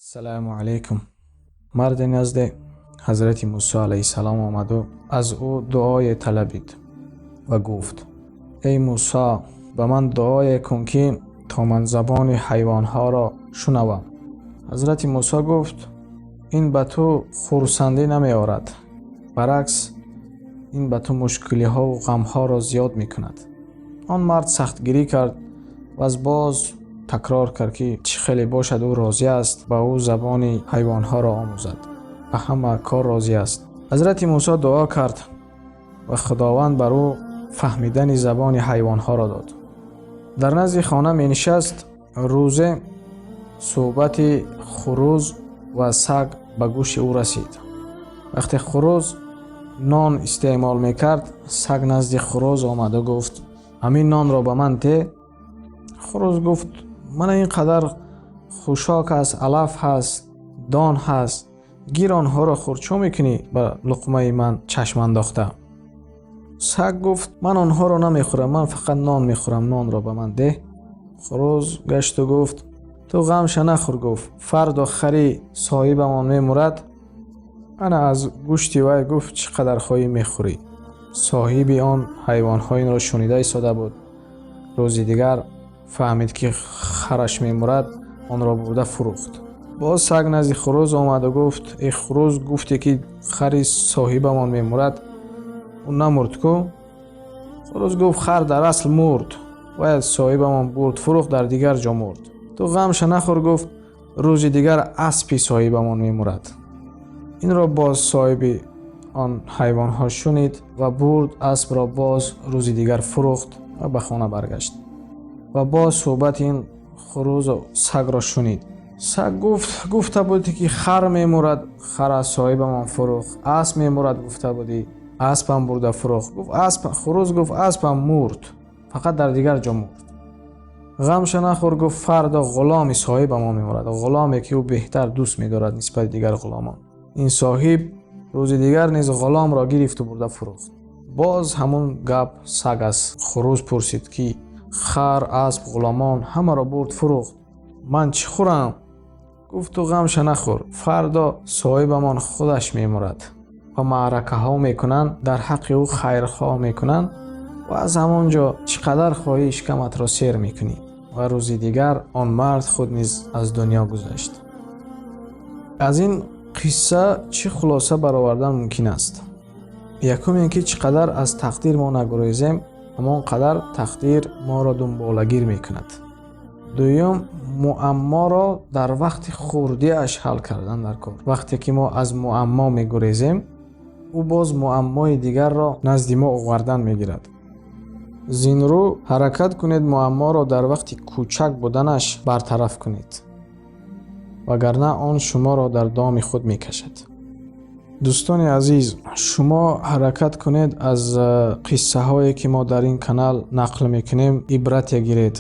Ассалому алайкум. Марде назди ҳазрати Мусо алайҳиссалом омаду аз ӯ дуое талабид ва гуфт: «Эй Мусо, ба ман дуое кун, ки то ман забони ҳайвонҳоро шунавам». Ҳазрати Мусо гуфт: «Ин ба ту хурсандӣ намеорад, баръакс, ин ба ту мушкилиҳову ғамҳоро зиёд мекунад». Он мард сахтгирӣ кард ва аз боз такрор кард, ки чӣ хеле бошад, ӯ розӣ аст ба ӯ забони ҳайвонҳоро омӯзад, ба ҳама кор розӣ аст. Ҳазрати Мусо дуо кард ва Худованд бар ӯ фаҳмидани забони ҳайвонҳоро дод. Дар назди хона менишаст. Рӯзе суҳбати хурӯз ва саг ба гӯши ӯ расид. Вақте хурӯз нон истеъмол мекард, саг назди хурӯз омаду гуфт: «Ҳамин нонро ба ман те». Хурӯз гуфт: «Мана ин қадар хушок аст, алаф ҳаст, дон ҳаст, гир, онҳоро хӯр, чӣ мекунӣ ба луқмаи ман чашм андохта?» Саг гуфт: «Ман онҳоро намехӯрам, ман фақат нон мехӯрам, нонро ба ман деҳ». Хурӯз гашту гуфт: «Ту ғамша нахӯр», гуфт, «фардо хари соҳибамон мемурад, ана аз гӯшти вай», гуфт, «чӣ қадар хоҳӣ, мехӯрӣ». Соҳиби он ҳайвонҳо инро шунида истода буд. Рӯзи дигар фаҳмид, ки хараш мемурад, онро бурда фурӯхт. Боз саг назди хурӯз омаду гуфт: «Эй хурӯз, гуфте, ки хари соҳибамон мемурад, ӯ намурд ку?» Хурӯз гуфт: «Хар дар асл мурд, бояд соҳибамон бурд фурӯхт, дар дигар ҷо мурд. Ту ғамша нахӯр», гуфт, «рӯзи дигар аспи соҳибамон мемурад». Инро боз соҳиби он ҳайвонҳо шунид ва бурд аспро, боз рӯзи дигар фурӯхт ва ба хона баргашт ва боз суҳбати ин хурӯзу сагро шунид. Саг гуфт: «Гуфта будӣ, ки хар мемурад, хар аз соҳибамон фурӯхт. Асп мемурад, гуфта будӣ, аспам бурда фурӯхт». Гуфт асп, хурӯз гуфт: «Аспам мурд, фақат дар дигар ҷо мурд. Ғамша нахӯр», гуфт, «фардо ғуломи соҳибамон мемурад, ғуломе, ки ӯ беҳтар дӯст медорад нисбати дигар ғуломон». Ин соҳиб рӯзи дигар низ ғуломро гирифту бурда фурӯхт. Боз ҳамун гап саг аз хурӯз пурсид, ки хар, асп, ғуломон ҳамаро бурд фурӯхт, ман чӣ хӯрам? Гуфт: «Ту ғамша нахӯр, фардо соҳибамон худаш мемурад ва маъракаҳо мекунанд, дар ҳаққи ӯ хайрхоҳ мекунанд ва аз ҳамон ҷо чӣ қадар хоҳӣ, шикаматро сер мекунӣ». Ва рӯзи дигар он мард худ низ аз дунё гузашт. Аз ин қисса чӣ хулоса баровардан мумкин аст? Якум ин ки чӣ қадар аз тақдир мо нагурезем, ҳамон қадар тақдир моро дунболагир мекунад. Дуюм, муамморо дар вақти хурдиаш ҳал кардан дар кор. Вақте ки мо аз муаммо мегурезем, ӯ боз муаммои дигарро назди мо овардан мегирад. Зинрӯ ҳаракат кунед, муамморо дар вақти кӯчак буданаш бартараф кунед, вагарна он шуморо дар доми худ мекашад. Дӯстони азиз, шумо ҳаракат кунед, аз қиссаҳое, ки мо дар ин канал нақл мекунем, ибрате гиред.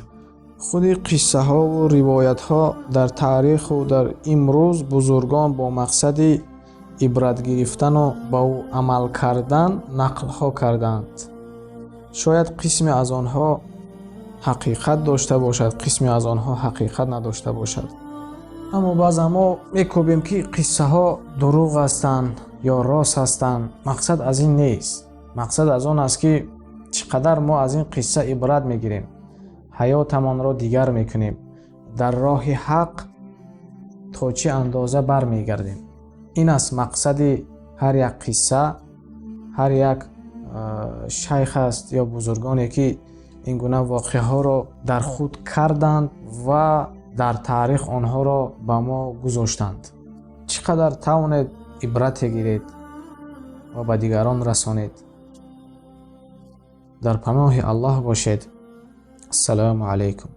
Худи қиссаҳову ривоятҳо дар таъриху дар имрӯз бузургон бо мақсади ибрат гирифтану ба ӯ амал кардан нақлҳо кардаанд. Шояд қисме аз онҳо ҳақиқат дошта бошад, қисме аз онҳо ҳақиқат надошта бошад, аммо баъзан мо мекӯбем, ки қиссаҳо дурӯғ ҳастанд ё рост ҳастанд. Мақсад аз ин нест. Мақсад аз он аст, ки чӣ қадар мо аз ин қисса ибрат мегирем, ҳаётамонро дигар мекунем, дар роҳи ҳақ то чӣ андоза бармегардем. Ин аст мақсади ҳар як қисса, ҳар як шайх аст ё бузургоне, ки ин гуна воқеаҳоро дар худ карданд ва дар таърих онҳоро ба мо гузоштанд. Чӣ қадар тавонед, ибрате гиред ва ба дигарон расонед. Дар паноҳи Аллоҳ бошед. Ассалому алайкум.